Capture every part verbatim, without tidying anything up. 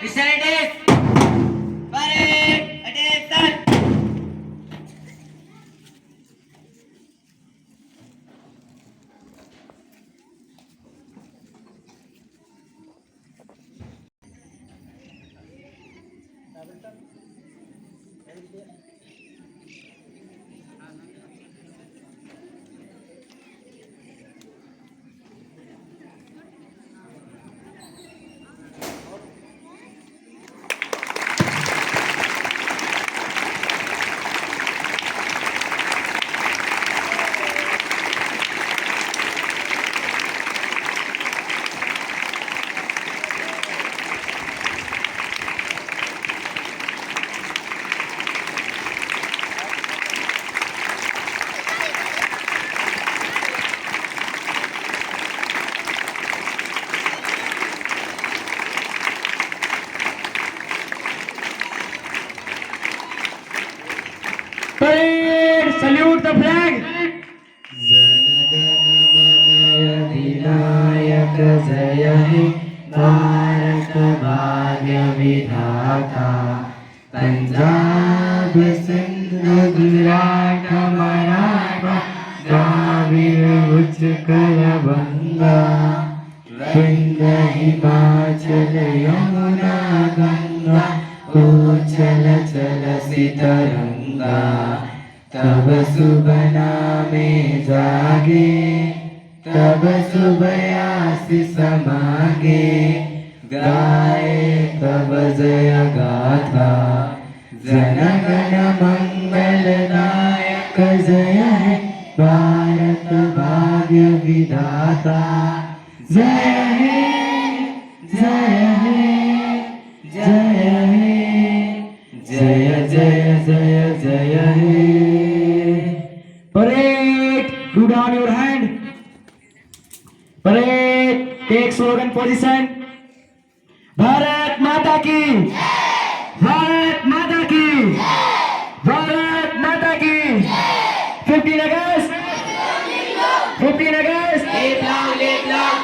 Scientist, parade, attention. Parade, salute the flag. जनगण मन अधिनायक जय हे भारत भाग्य विधाता। पंजाब सिंध गुजरात मराठा द्राविड़ उच्छल बंगा। विंध्य हिमाचल यमुना गंगा उच्छल चलसि तरंगा। तब शुभ नामे जागे, तब शुभ आशीष मागे, गाए तब जय गाथा। जनगण मंगल दायक जय हे भारत भाग्य विधाता। जय हे, जय हे, जय हे, जय, जय, जय, जय हे। Parade, put down your hand. Parade, take slogan position. भारत माता की, भारत माता की, भारत माता की। Fifteen August, fifteen August,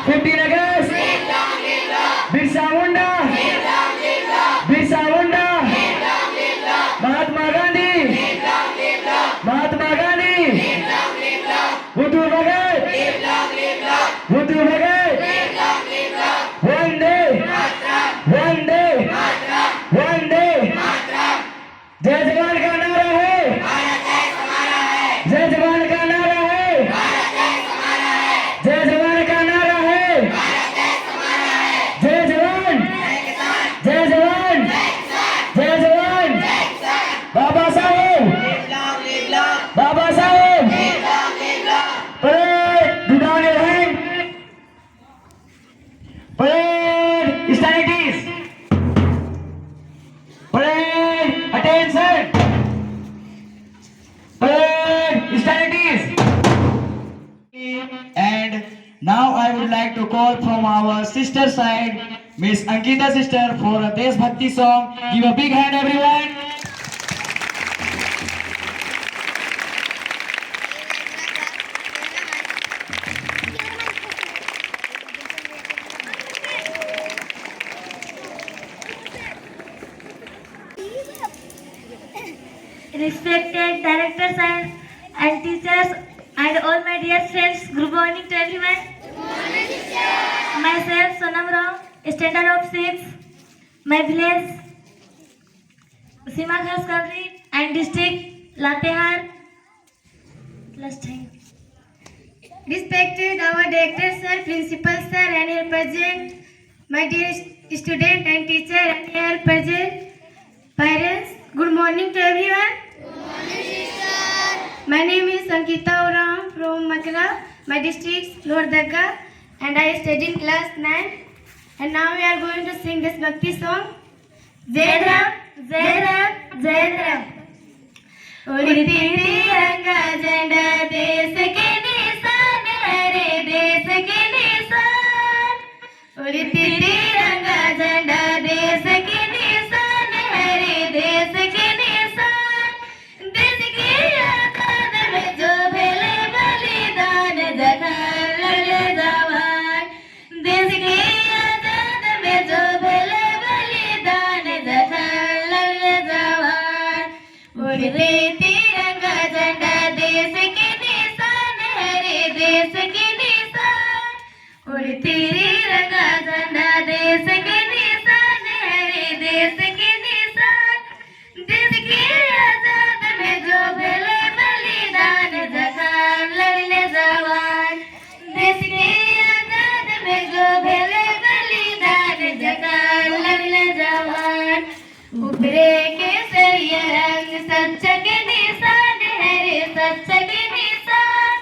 fifteen August, बिरसा मुंडा, बिरसा मुंडा, महात्मा गांधी, महात्मा गांधी। उठो भगत, उठो भगत। वंदे, वंदे, वंदे। जय जवान का नारा है, जय जवान का नारा है, जय जवान का नारा है। जय जवान, जय जवान, जय जवान। बाबा साहेब, बाबा साहेब। Parade, put down your hand. Parade, stand at ease. Parade, attention. Parade, stand at ease. And now I would like to call from our sister side, Miss Ankita sister, for a Deshbhakti song. Give a big hand, everyone. Respected director sir and teachers and all my dear friends, good morning to everyone. Good morning, teacher. Myself Sonam Rao, standard of six, my village Simakhas Kavri and district Latehar. Last time. Respected our director sir, principal sir and here present, my dear student and teacher and here present, parents, good morning to everyone. Good morning, teacher. My name is Ankita Uram from Makra, my district Lohardaga, and I study in class nine. And now we are going to sing Deshbhakti song. जय राम, जय राम, जय राम। उड़ती तिरंगा झंडा देश के निशान है रे, देश के निशान। उड़ती तिरंगा झंडा देश के निशान है रे, देश के निशान। देश के आजाद में जो भेले बलिदान, जखन लड़े जवान। देश के आजाद में जो भेले बलिदान, उड़ती तिरंगा झंडा देश के निशान हरे, देश के निशान। उड़ती तिरंगा झंडा देश के निशान हरे, देश के निशान। देश के आजाद में जो भेले बलिदान, जखान लड़ले जवान। देश के आजाद में जो भेले बलिदान, जखान लड़ले जवान। ऊपरे केसरिया रंग सच्चा के निशान हरे, सच्चा के निशान।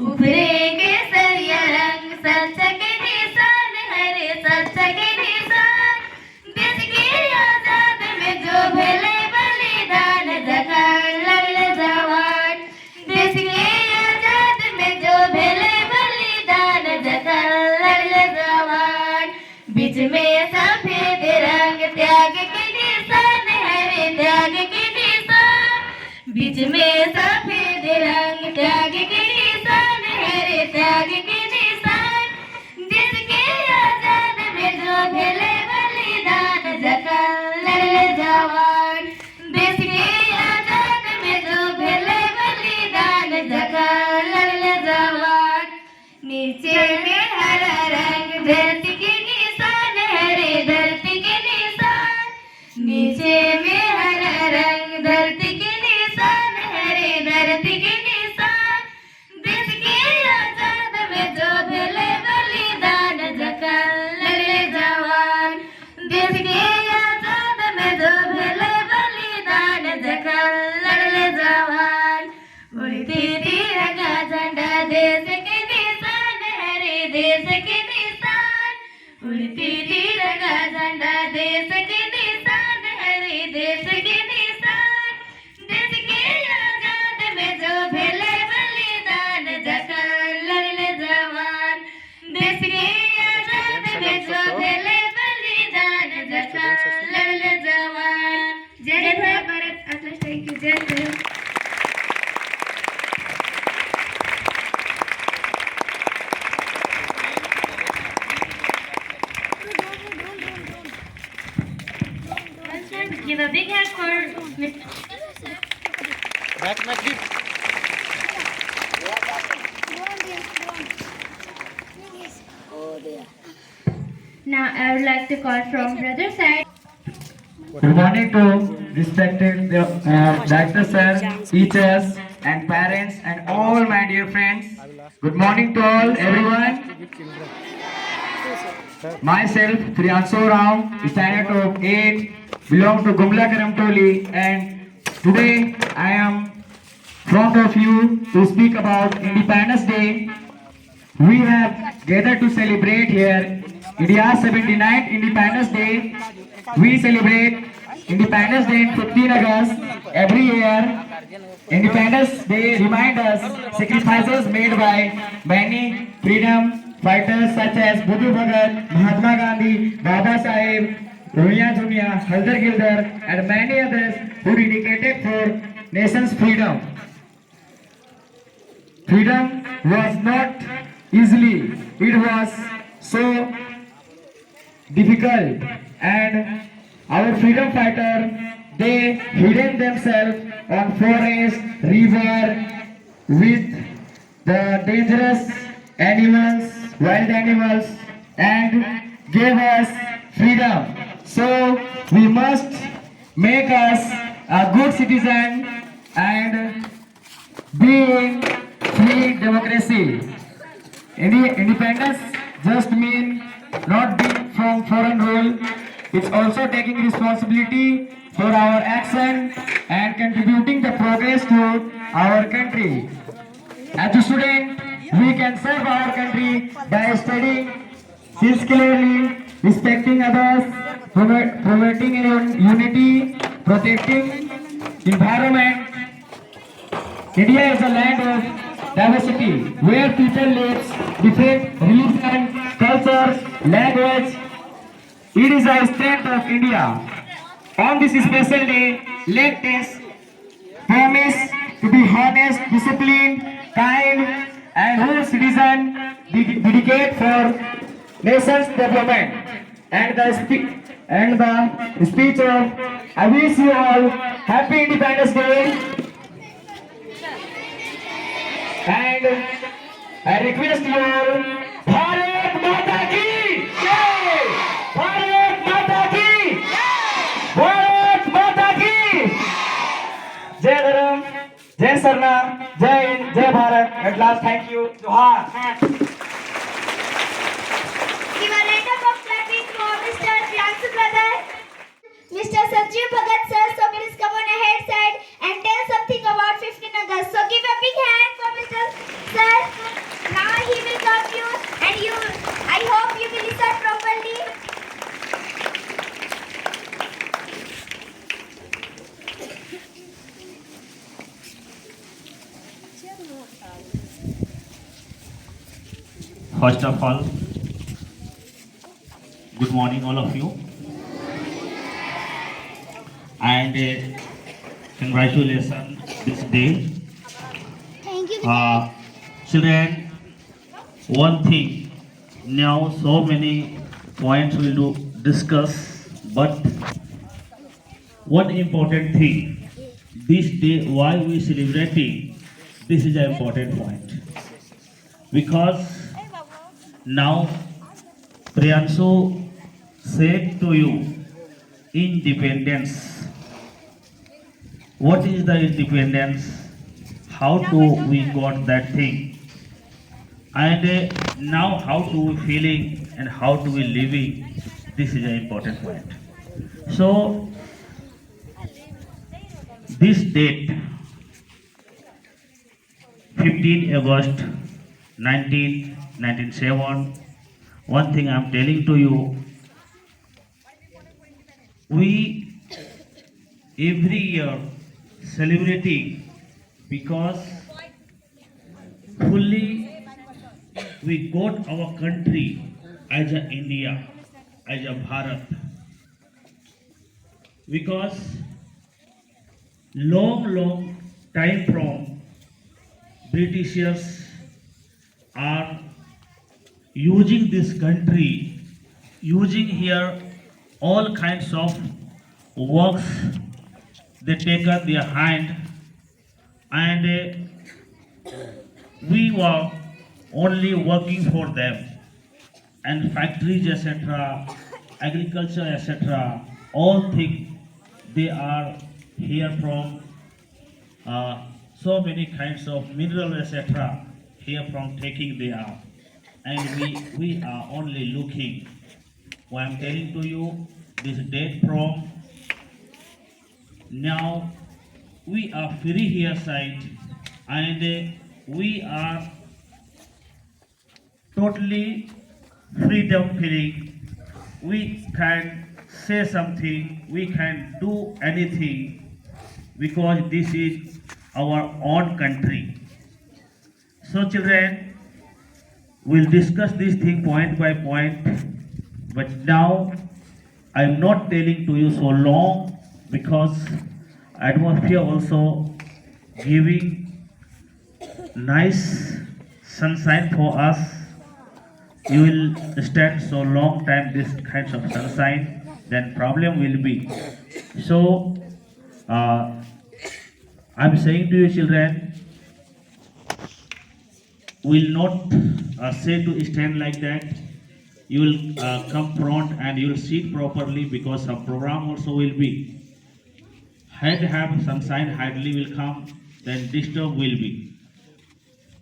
ऊपरे केसरिया रंग सच्चा के निशान हरे, सच्चा के निशान। देश के आजाद में जो भेले बलिदान, जखान लड़ले जवान। देश के आजाद में जो भेले बलिदान, जखान लड़ले जवान। बीच में सफेद रंग त्याग के निशान हरे, त्याग के निशान। बीच में सफेद रंग त्याग के निशान हरे, त्याग के निशान। देश के आजाद में जो भेले बलिदान, जखान लड़ले जवान। देश के आजाद में जो भेले बलिदान, जखान लड़ले जवान। नीचे में हरा रंग धरती के निशान हरे, धरती के निशान। नीचे में हरा रंग धरती के निशान हरे, धरती के निशान। देश के आजाद में जो भेले बलिदान, जखान लड़ले जवान। देश के आजाद में जो भेले बलिदान, जखान लड़ले जवान। उड़ती तिरंगा झंडा देश के निशान हरे, देश के निशान। उड़ती तिरंगा झंडा देश के निशान हरे, देश के निशान। देश के आजाद में जो भेले बलिदान, जखान लड़ले जवान। देश के आजाद में जो भेले बलिदान, जखान लड़ले जवान। जय जय भारत, अतलास thank you, जय जय। Give a big hand for Mister Back, back, back. Now I would like to call from brother side. Good morning to respected, uh, director sir, teachers and parents and all my dear friends. Good morning to all, everyone. Myself, Priyanshu Rao, standard of eight, belong to Gumla Karamtoli, and today I am front of you to speak about Independence Day. We have gathered to celebrate here India's seventy-ninth Independence Day. We celebrate Independence Day in fifteen August every year. Independence Day reminds us sacrifices made by many freedom fighters such as Buddha Bhagat, Mahatma Gandhi, Baba Saheb, Runia Junia, Haldar Gildar, and many others who dedicated for nation's freedom. Freedom was not easily, it was so difficult, and our freedom fighter, they hidden themselves on forest, river, with the dangerous animals, wild animals, and gave us freedom. So we must make us a good citizen and be in free democracy. Indi-, independence just mean not being from foreign rule. It's also taking responsibility for our action and contributing the progress to our country. As a student, we can serve our country by studying sincerely, respecting others, promote-, promoting un-, unity, protecting environment. India is a land of diversity where people live different religion, cultures, language. It is a strength of India. On this special day, let us promise to be honest, disciplined, kind, and whole citizen, de-, dedicate for nation's development. And the spe-, and the speech of, I wish you all happy Independence Day. जय सरना, जय हिंद, जय भारत। At last, thank you, जोहार। Give a round of clapping for Mister Priyanshu brother. Mister Sanjeev Bhagat sir, so please come on ahead side and tell something about fifteen August. So give a big hand for Mister Sir. Now he will come you and you, I hope you will listen properly. First of all, good morning, all of you, and uh, congratulations this day. Thank you. Uh, children, one thing, now so many points will do discuss, but one important thing, this day, why we celebrating, this is an important point. Because now Priyanshu said to you, independence. What is the independence? How do we got that thing? And uh, now how do we feeling and how do we living? This is an important point. So this date, fifteen August nineteen ninety-seven, one thing I am telling to you, we every year celebrating because fully we got our country as a India, as a Bharat. Because long, long time from Britishers are using this country, using here all kinds of works they take on their hand, and uh, we were only working for them, and factories, et cetera, agriculture, et cetera, all things they are here from uh, so many kinds of mineral, et cetera, here from taking they are, and we we are only looking. What I am telling to you, this date from now we are free here side, and uh, we are totally freedom feeling. We can say something, we can do anything because this is our own country. So children, we'll discuss this thing point by point, but now I am not telling to you so long because atmosphere also giving nice sunshine for us. You will stand so long time this kinds of sunshine, then problem will be. So uh, I'm saying to you children, will not uh, say to stand like that. You will uh, come front and you will sit properly because some program also will be. Had have sunshine hardly will come, then disturb will be.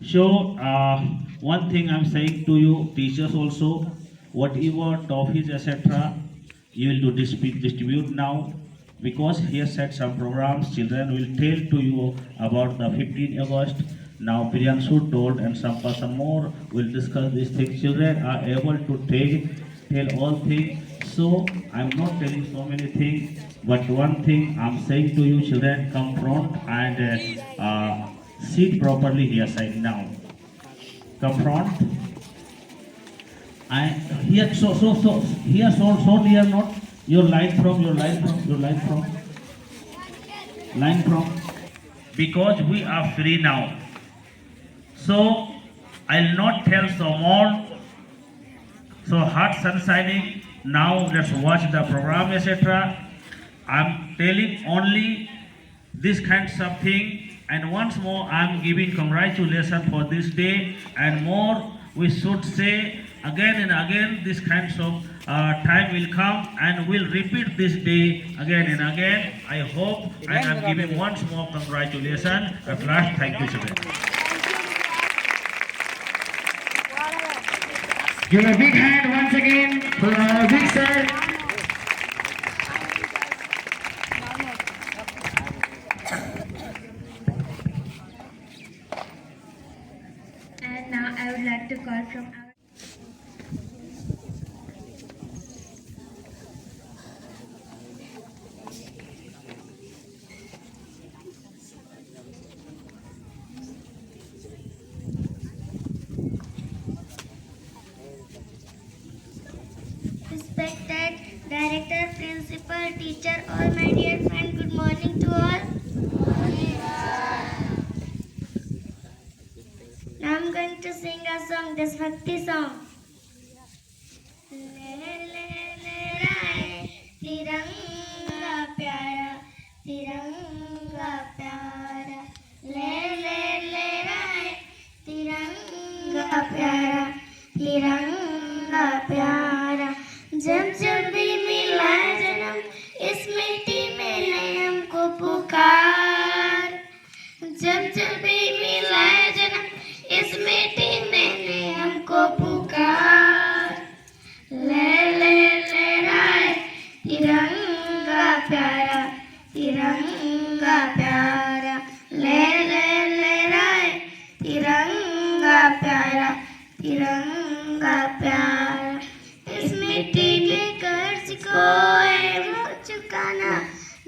So uh, one thing I'm saying to you, teachers also, whatever toffees, et cetera, you will do distribute now because here said some programs children will tell to you about the fifteen August. Now Priyanshu told and some person more will discuss this thing. Children are able to take tell all things. So I'm not telling so many things, but one thing I'm saying to you, children, come front and uh, uh, sit properly here side now. Come front. And here, so so so here so so near not your line from your line from your line from line from because we are free now. So I'll not tell so more. So heart sun shining. Now let's watch the program, et cetera. I'm telling only this kind of thing, and once more I'm giving congratulations for this day, and more we should say Again and again, this kinds of, uh, time will come and we'll repeat this day again and again. I hope, and I'm giving once more congratulations. At last, thank you so much. Give a big hand once again for our big sir. And now I would like to call from our Respected director, principal, teacher, all my dear friend, good morning to all. Now I'm going to sing a song, Deshbhakti song. ले, ले, ले, ले, तिरंगा प्यारा, तिरंगा प्यारा, ले, ले, ले, ले, तिरंगा प्यारा, तिरंगा प्यारा। जब जब भी मिला है जन्म, इस मिट्टी में ले हमको पुकार। जब जब भी मिला है जन्म, इस मिट्टी में ले हमको पुकार। ले, ले, ले रहा है तिरंगा प्यारा, तिरंगा प्यारा। ले, ले, ले रहा है तिरंगा प्यारा, तिरंगा प्यारा। इस मिट्टी के कर्ज को है वो चुकाना,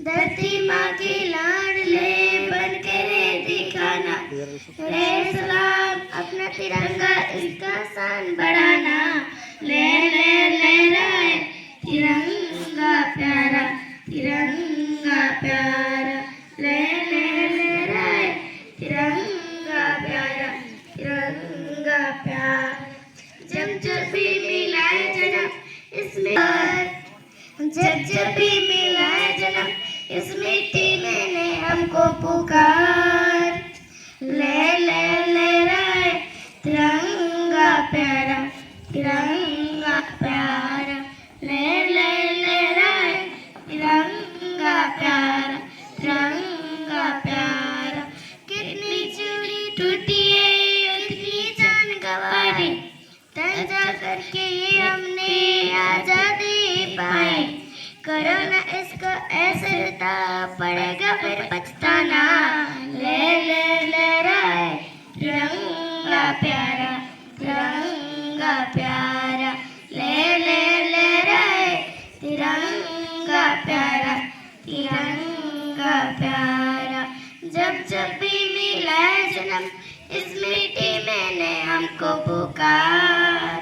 धरती माँ की लाडले बन के रे दिखाना। रे सलाम अपना तिरंगा, इसका शान बढ़ाना। ले, ले, ले रहा है तिरंगा प्यारा, तिरंगा प्यारा। ले, ले, ले रहा है तिरंगा प्यारा, तिरंगा प्यारा। जब जब भी मिला है जन्म इसमें, जब जब भी मिला है जन्म, इस मिट्टी में ले हमको पुकार। ले, ले, ले रहा है तिरंगा प्यारा, तिरंगा प्यारा। ले, ले, ले रहा है तिरंगा प्यारा, तिरंगा प्यारा। कितनी चूड़ी टूटी है, कितनी जान गंवारी, तन जा करके हमने आजादी पाई। करो ना इसको ऐसे उल्टा, पड़ेगा फिर पछताना। ले, ले, ले रहा है तिरंगा प्यारा, तिरंगा प्यारा। ले, ले, ले रहा है तिरंगा प्यारा, तिरंगा प्यारा। जब जब भी मिला है जन्म, इस मिट्टी में ले हमको पुकार।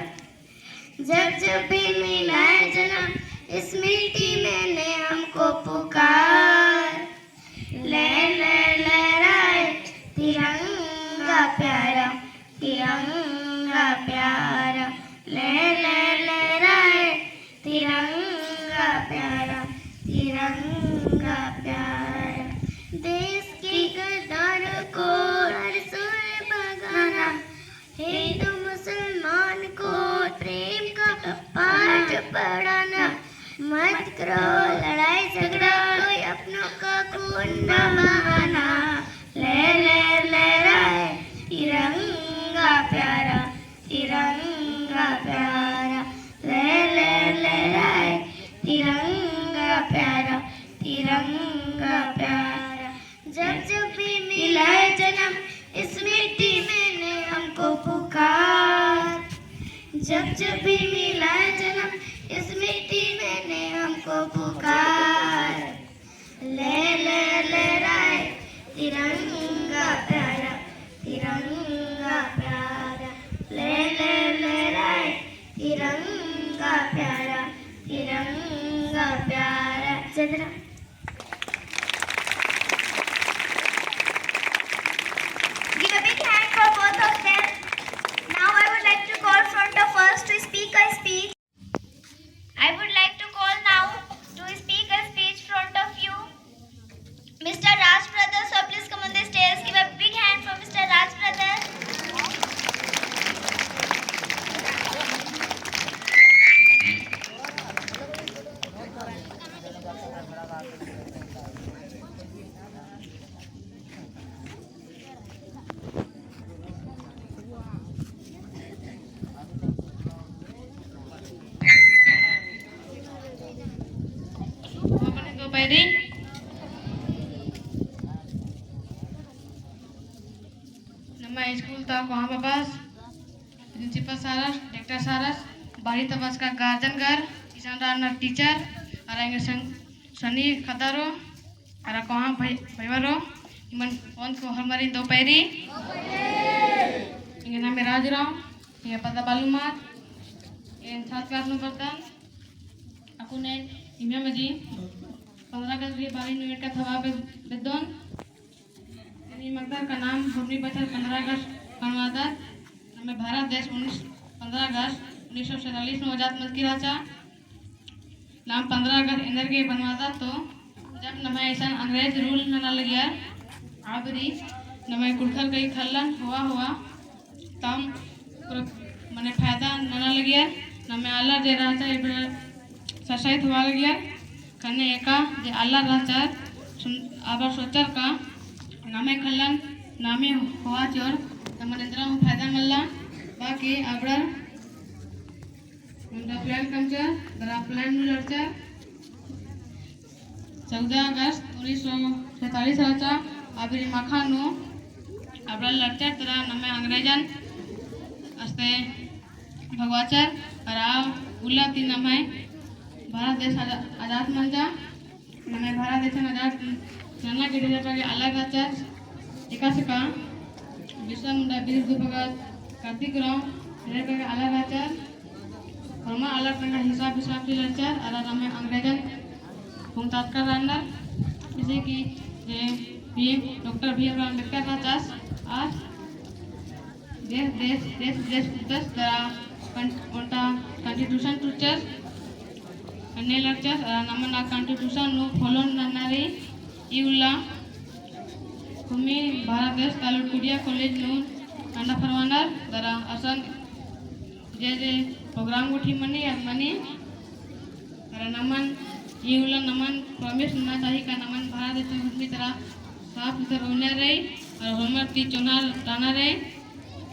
जब जब भी मिला है जन्म, इस मिट्टी में ले हमको पुकार। ले, ले, ले रहा है तिरंगा प्यारा, तिरंगा प्यारा। ले, ले, ले रहा है तिरंगा प्यारा, तिरंगा प्यारा। देश के गद्दारों को हर सुर भगाना, हिंदू मुसलमान को प्रेम का पाठ पढ़ाना। मत करो लड़ाई झगड़ा, कोई अपनों का खून न बहाना। ले, ले, ले रहा है तिरंगा प्यारा, तिरंगा प्यारा। ले, ले, ले रहा है तिरंगा प्यारा, तिरंगा प्यारा। जब जब भी मिला है जन्म, इस मिट्टी में ले हमको पुकार। जब जब भी मिला है जन्म, इस मिट्टी में ले हमको पुकार। ले, ले, ले रहा है तिरंगा प्यारा, तिरंगा प्यारा। ले, ले, ले रहा है तिरंगा प्यारा, तिरंगा प्यारा। जय धर्म। Give a big hand for both of them. Now I would like to call front of us to speak a speech. I would like to call now to speak a speech front of you, नम्है स्कूल ता कोहाँ बाबस, principal सरस, director सरस, बारी ता बसका guardian गर, इसन रअनर teacher, अरा एंग्है संग सन्नी ख़द्दारो, अरा कोहाँ भई-, भईवारो, इमन ओन्द को होरमारिन दव पैरी। एंग्है नामे राज उराँव, एंग्है पद्दा बालूमार, एन सात class नू पढ़दन। अक्कुन एन इम्है मझी पन्द्रह अगस्त गही बारे नू एका थवा बे-, बेद्दोन। एन ई मकदर का नाम हुरमी बछर पन्द्रह अगस्त मनादत। नम्है भारत देश उन्नीस, पन्द्रह अगस्त उन्नीस सौ सैंतालीस नू आजाद मलकी रहचा। नाम पन्द्रह अगस्त एन्देरगे बनवादत तो जब नम्है इसन अंग्रेज rule नना लगियर, आ बारी नम्है कुँड़ुख़र गही ख़ल्लन होआ होआ तम प्र-, मने फायदा नना लगियर, नम्है आलर जे रहचा इबड़ा ससाइत होआ लगियर। ख़ने एका जे आलर रहचर, सुन-, अबड़र सोचर का नम्है ख़ल्लन नामे होआ चिओर, नमन एन्दरा हूँ फायदा मल्ला, बाकी अबड़र ओन्टा plan कमचर, दरा plan नू लड़चर। चौदह अगस्त उन्नीस सौ सैंतालीस रहचा, आ बारी माखा नू अबड़ा लड़चर, दरा नम्है अंग्रेजन अस्ते भगवाचर, अरा उल्ला ती नम्है भारत देश आजा-, आजाद मंजा। नम्है भारत देशन आजाद नना गे ढेर बग्गे आलर रहचर, एकासे का बिरसा मुंडा, बीर भगत, कार्तिक उराँव ढेर बग्गे आलर रहचर। होरमर आलर तंगआ हिसाब हिसाब ती लड़चर, अरा नम्है अंग्रेजन भुगतारकर रअनर, जैसे कि जे भीम, डॉक्टर भीमराव अम्बेडकर रहचस, आर देश, देश, देश, देश कुद्दस दरा कन-, ओन्टा constitution टूचर, अन्ने लड़चस, अरा नमन आ constitution नू follow नन्ना रई, ई उल्ला हुरमी भारत देश ता लुटकुड़िया college नू अंडा फरमानर, दरा असन जे जे program गुट्ठी मनी, अद मनी, अरा नमन ई उल्ला नमन promise नना चाही का नमन भारत देशन हुरमी तरा साफ सुथर ओना रई, अरा होरमर ती चोन्हा रअना रई।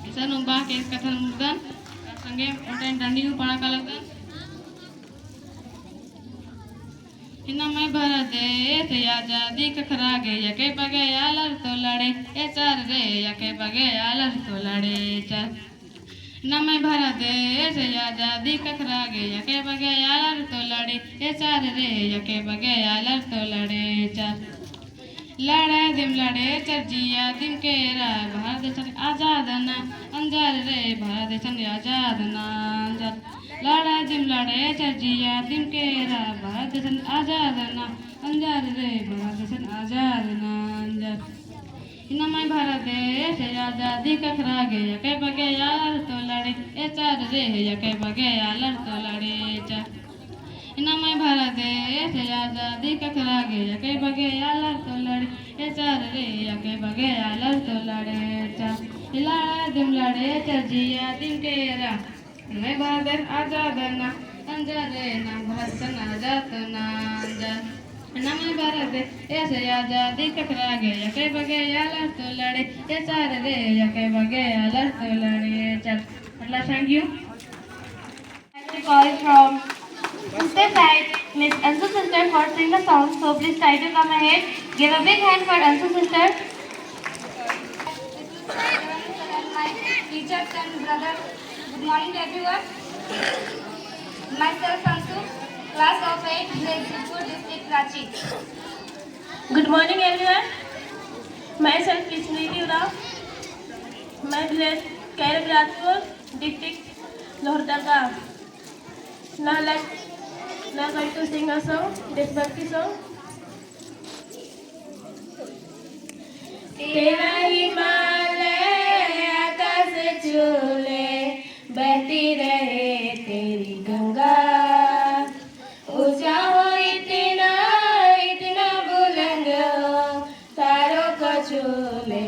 इसन उम्बा के कत्थन मुर्दन, अरा संगे ओन्टा एन डंडी हूँ पड़ा कालदन। नम्है भारत देश आजादी ख़क्खरा गे, यके बग्गे आलर तो लड़े, एचर रे, यके बग्गे आलर तो लड़े, एचर। नम्है भारत देश आजादी ख़क्खरा गे, यके बग्गे आलर तो लड़े, एचर रे, यके बग्गे आलर तो लड़े, एचर। लड़े दिम लड़े एचर जिया दिम केरा, भारत देशन आजाद ना अंजर रे, भारत देशन आजाद ना अंजर। लड़े दिम लड़े एचर जिया दिम केरा, भारत देशन आजाद ना अंजर रे, भारत देशन आजाद ना अंजर। नम्है भारत देश आजादी ख़क्खरा गे, यके बग्गे आलर तो लड़े, एचर रे, यके बग्गे आलर तो लड़े, एचर। नम्है भारत देश आजादी ख़क्खरा गे, यके बग्गे आलर तो लड़े, एचर रे, यके बग्गे आलर तो लड़े, एचर। लड़े दिम लड़े एचर जिया दिम केरा, नम्है भारत देशन आजाद ना अंजर रे, नम्है भारत देशन आजाद ना अंजर। नम्है भारत देश आजादी ख़क्खरा गे, यके बग्गे आलर तो लड़े, एचर रे, यके बग्गे आलर तो लड़े, एचर। मतलब, thank you. I will call from Sister side, Miss Ansu sister, for sing a song. So please try to come ahead. Give a big hand for Ansu sister. My teachers and brother, good morning everyone. Myself Ansu, class of eight, village Sirpur, district Ranchi. Good morning everyone. Myself Smriti Uram. My village Kairabirathpur, district Lohardaga. Now let, now going to sing a song, देशभक्ति song. तेरा हिमालय आकाश छू ले, बहती रहे तेरी गंगा। ऊंचा हो इतना, इतना बुलंद हो, तारों को छू ले।